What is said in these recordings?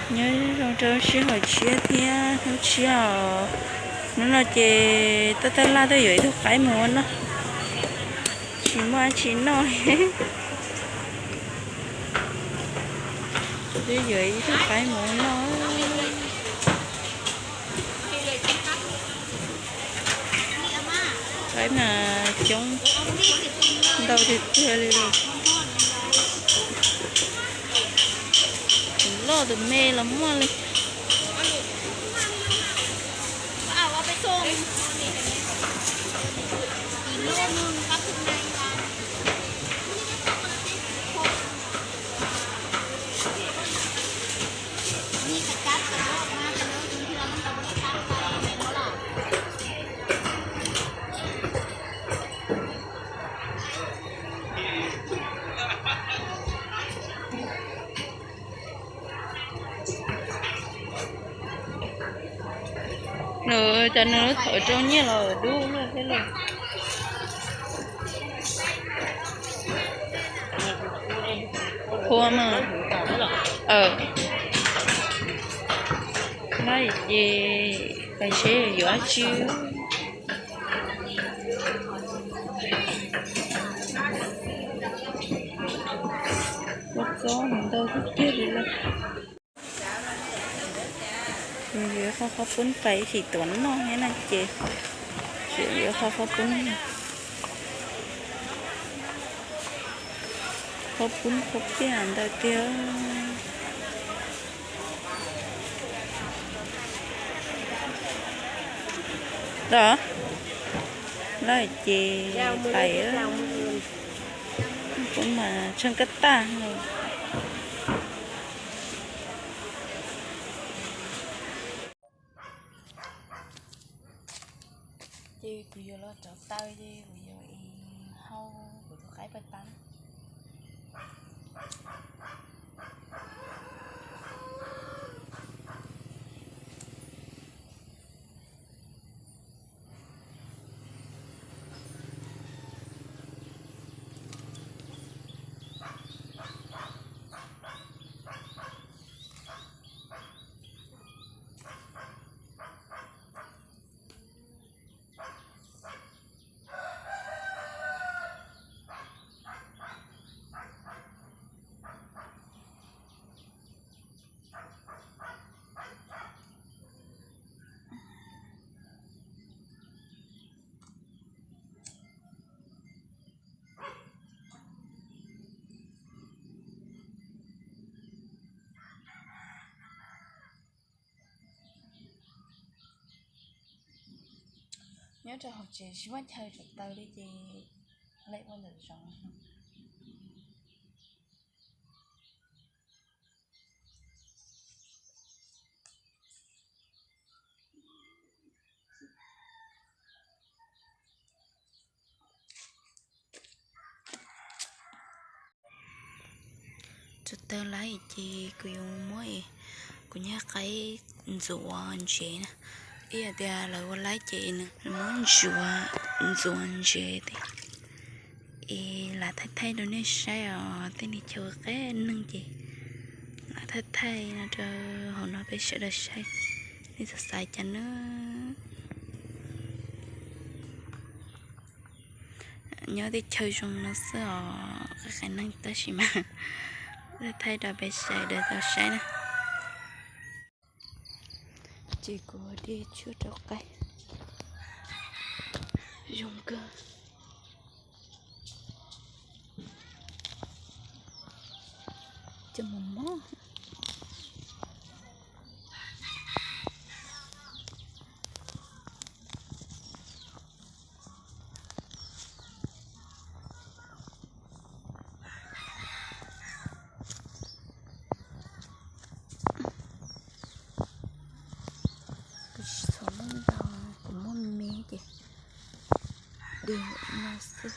Nyob zoo rau sij hawm tshiab thiab hnub tshiab os. Hnub no ces tab tab laj twb yuav ib tug qaib mus ua noj, tsis muaj dab tsi noj. Twb yuav ib tug qaib mus ua noj. Qaib mas coob, ntau tiag tiag li. Tus loj tus me los muaj li. Cov nws lub thawv rau nyiaj los dub luaj thiab los. Phua mas. Laj ces pais seb yuav dab tsi. Ua txob ntau tiag tiag li lawm. Yuav qhov qhov pub pais xim tuav noj thiab na ces, yuav qhov qhov pub, qhov pub qhov piaj ntawd tiag. Los, lawm ces pais, kuv mas tsheej kab tag. Ces kuv yuav los rauv taws ces kuv yuav hau kuv tus qaib paj tab. Nyob rau hauv tsev tsis muaj chaw rauv taws li ces lem ua ntawm zoov. Rauv taws lawm ces kuv yuav muab kuv nyuag qaib ntxuav ntsev na. Ib yam tias lawv ua laib ces nws muab ntxuav, ntxuav ntsev es lam thaij thaij rau nej saib os. Tej niag chaw qab neeg ces lam thaij thaij no rau hauv no peb sawv daws saib, nej xav xav cas na. Nyob teb chaws zoo no xwb os, qab qab neeg tab sis mas thaij thaij rau peb sawv daws tau saib na. Ces kuv de tshuaj rau qaib zoo kawg. Cov mos mos. Kuv tsis txhob muab ntau, kuv muab me ces de no xwb.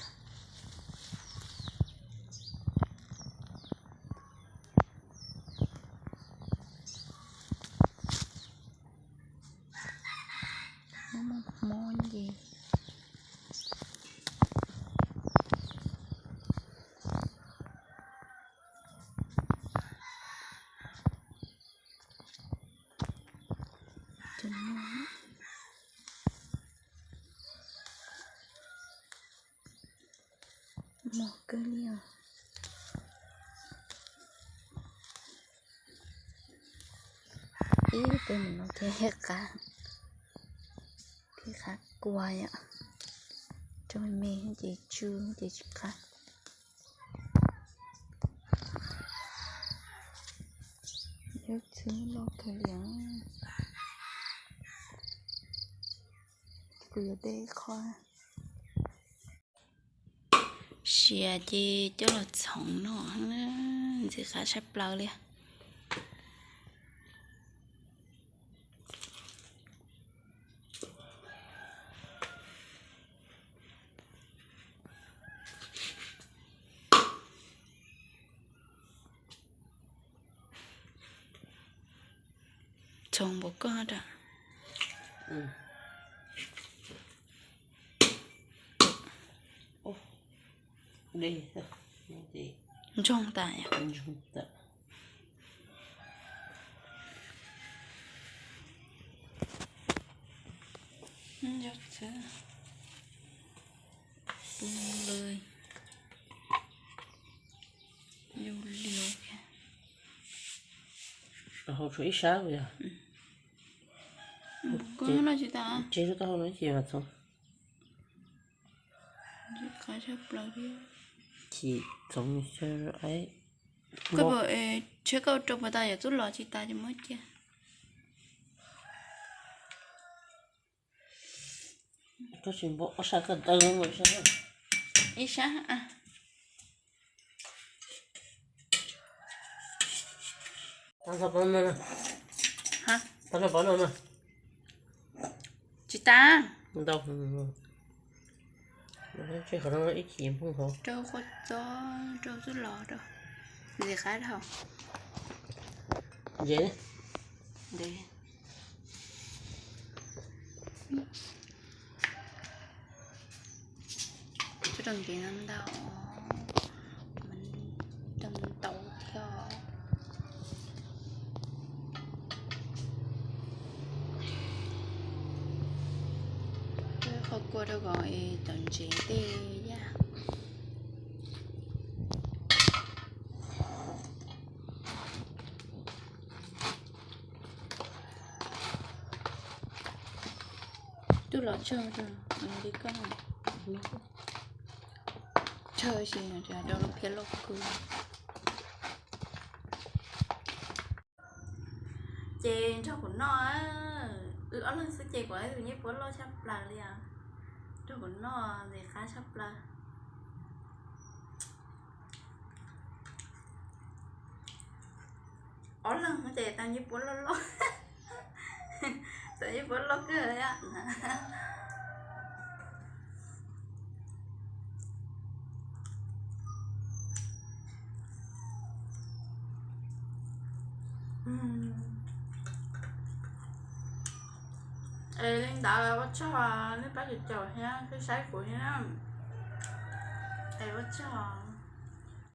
Muab muab hmob ces Kawg li os. Ib peb mus no thiab qab, thiab qab kua yom. Rau me me ces tsw ces tsis qab. Yuav txwv loj kawg li. Kuv yuav de qho. Siav ces coj los txhoov no, ntxim qab tshaj plaws li. Txhoov npaum koj da. Ntsoog tas yom. Pub lw, yus liu thiab. Hau tshuav ib sab yog. Koj no tsis tas. Tseg rau taub hau no ces mas txhoov. Qab tshaj plaws thiab. Chim txhoov. Koj puas tshiab koj rau puas tas yom, txuj lom tsis tas ces muab cia. Koj tsis npaum ob sab koj taw ib sab. Tsis tas. Ntau. Tseg qhov no ib chim nphooj hauv. Rau qhua txob, rau txuj lom rau. Ntxim qab dhau. Ntev. Rau ntev no ntau, rau ntau thiab. Qhov kua rau kom es tawm ntsev tej yaj. Tub los tsawg li koj? Tsawg si rau lub phiab loj kawg. Ces nrog kuv noj, wb ob leeg xwb ces kuv tus ncej puab loj tshaj plaws li os. Nrog kuv noj ntxim qab tshaj plaws. Ob leeg ces tau ncej puab loj loj, tau ncej puab loj kawg li. Es li ntawd ua tsaug nej pab caum caum thiab peb saib kuv thiab. Es ua tsaug.